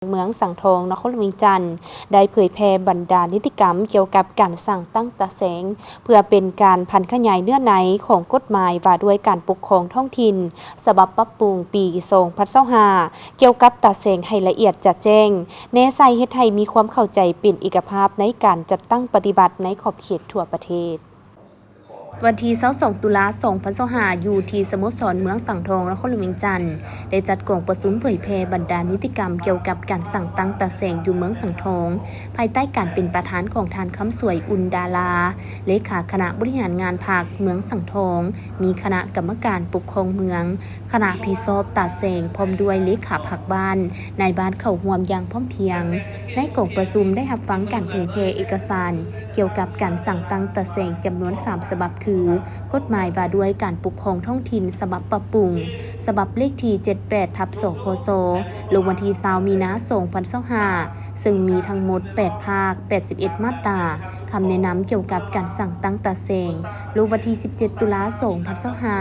ເມືອງສັງທອງ ນະຄອນຫຼວງວຽງຈັນ ໄດ້ເຜີຍແຜ່ບັນດານິຕິກຳກ່ຽວກັບການສ້າງຕັ້ງຕາແສງ ເພື່ອເປັນການຜັນຂະຫຍາຍເນື້ອໃນຂອງກົດໝາຍວ່າດ້ວຍການປົກຄອງທ້ອງຖິ່ນ ສະບັບປັບປຸງປີສອງພັນຊາວຫ້າ ກ່ຽວກັບຕາແສງໃຫ້ລະອຽດຈະແຈ້ງ, ແນໃສ່ເຮັດໃຫ້ມີຄວາມເຂົ້າໃຈເປັນເອກະພາບໃນການຈັດຕັ້ງປະຕິບັດໃນຂອບເຂດທົ່ວປະເທດ. ວັນທີຊາວສອງ ຕຸລາ ສອງພັນຊາວຫ້າ ຢູ່ທີ່ສະໂມສອນເມືອງສັງທອງ ນະຄອນຫຼວງວຽງຈັນ ໄດ້ຈັດກອງປະຊຸມເຜີຍແຜ່ບັນດານິຕິກຳກ່ຽວກັບການສ້າງຕັ້ງຕາແສງຢູ່ເມືອງສັງທອງ ພາຍໃຕ້ການເປັນປະທານຂອງທ່ານ ຄຳສວຍ ອຸ່ນດາລາ ເລຂາຄະນະບໍລິຫານງານພັກເມືອງສັງທອງ, ມີຄະນະກຳມະການປົກຄອງເມືອງ, ຄະນະຮັບຜິດຊອບຕາແສງ ພ້ອມດ້ວຍເລຂາພັກບ້ານ, ນາຍບ້ານເຂົ້າຮ່ວມຢ່າງພ້ອມພຽງ. ໃນກອງປະຊຸມໄດ້ຮັບຟັງການເຜີຍແຜ່ເອກະສານກ່ຽວກັບການສ້າງຕັ້ງຕາແສງຈຳນວນສາມສະບັບ ຄື ກົດໝາຍວ່າດ້ວຍການປົກຄອງທ້ອງຖິ່ນສະບັບປັບປຸງ ສະບັບເລກທີ ເຈັດແປດ ທັບ ສພຊ ລົງວັນທີ ຊາວ ມີນາ ສອງພັນຊາວຫ້າ ເຊິ່ງມີທັງໝົດ ແປດພາກ ແປດສິບເອັດ ມາດຕາ, ຄຳແນະນຳກ່ຽວກັບການສ້າງຕັ້ງຕາແສງ ລົງວັນທີ ສິບເຈັດ ຕຸລາ ສອງພັນຊາວຫ້າ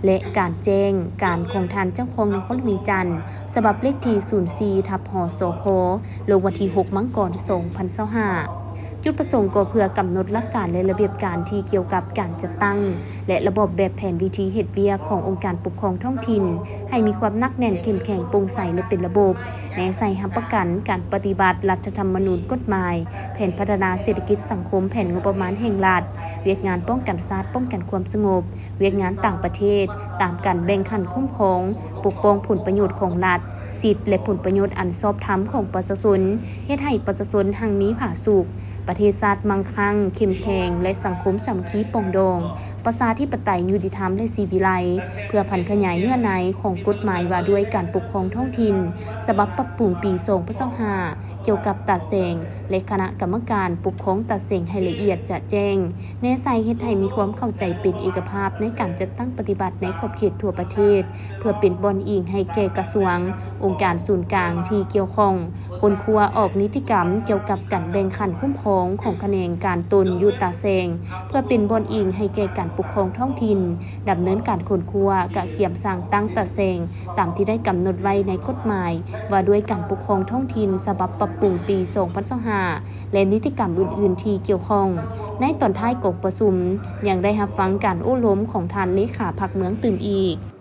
ແລະ ການແຈ້ງການຂອງທ່ານເຈົ້າຄອງນະຄອນຫຼວງວຽງຈັນ ສະບັບເລກທີ ສູນສີ່ ທັບ ຫສພ ລົງວັນທີ ຫົກ ມັງກອນ ສອງພັນຊາວຫ້າ. ຈຸດປະສົງກໍເພື່ອກຳນົດຫຼັກການ ແລະ ລະບຽບການທີ່ກ່ຽວກັບການຈັດຕັ້ງ ແລະ ລະບອບແບບແຜນວິທີເຮັດວຽກຂອງອົງການປົກຄອງທ້ອງຖິ່ນ ໃຫ້ມີຄວາມໜັກແໜ້ນ ເຂັ້ມແຂງ ໂປ່ງໃສ ແລະ ເປັນລະບົບ, ແນໃສ່ຮັບປະກັນການປະຕິບັດລັດຖະທຳມະນູນ, ກົດໝາຍ, ແຜນພັດທະນາເສດຖະກິດສັງຄົມ, ແຜນງົບປະມານແຫ່ງລັດ, ວຽກງານປ້ອງກັນຊາດ, ປ້ອງກັນຄວາມສະຫງົບ, ວຽກງານຕ່າງປະເທດ ຕາມການແບ່ງຂັ້ນຄຸ້ມຄອງ, ປົກປ້ອງຜົນປະໂຫຍດຂອງລັດ, ສິດ ແລະ ຜົນປະໂຫຍດອັນຊອບທຳຂອງປະຊາຊົນ, ເຮັດໃຫ້ປະຊາຊົນຮັ່ງມີຜາສຸກ, ປະເທດຊາດມັ່ງຄັ່ງເຂັ້ມແຂງ ແລະ ສັງຄົມສາມັກຄີປອງດອງ, ປະຊາທິປະໄຕຍຸຕິທຳ ແລະ ສີວິໄລ, ເພື່ອຜັນຂະຫຍາຍເນື້ອໃນຂອງກົດໝາຍວ່າດ້ວຍການປົກຄອງທ້ອງຖິ່ນ ສະບັບປັບປຸງປີສອງພັນຊາວຫ້າ ກ່ຽວກັບຕາແສງ ແລະ ຄະນະກຳມະການປົກຄອງຕາແສງໃຫ້ລະອຽດຈະແຈ້ງ, ແນໃສ່ເຮັດໃຫ້ມີຄວາມເຂົ້າໃຈເປັນເອກະພາບໃນການຈັດຕັ້ງປະຕິບັດໃນຂອບເຂດທົ່ວປະເທດ ເພື່ອເປັນບ່ອນອີງໃຫ້ແກ່ກະຊວງ, ອົງການສູນກາງທີ່ກ່ຽວຂ້ອງ ຄົ້ນຄວ້າອອກນິຕິກຳກ່ຽວກັບການແບ່ງຂັ້ນຄຸ້ມຄອງຂອງຂະແໜງການຕົນຢູ່ຕາແສງ ເພື່ອເປັນບ່ອນອີງໃຫ້ແກ່ການປົກຄອງທ້ອງຖິ່ນ ດຳເນີນການຄົ້ນຄວ້າ, ກະກຽມສ້າງຕັ້ງຕາແສງ ຕາມທີ່ໄດ້ກຳນົດໄວ້ໃນກົດໝາຍວ່າດ້ວຍການປົກຄອງທ້ອງຖິ່ນ ສະບັບປັບປຸງປີສອງພັນຊາວຫ້າ ແລະ ນິຕິກຳອື່ນໆທີ່ກ່ຽວຂ້ອງ. ໃນຕອນທ້າຍກອງປະຊຸມ ຍັງໄດ້ຮັບຟັງການໂອ້ລົມຂອງທ່ານເລຂາພັກເມືອງຕື່ມອີກ.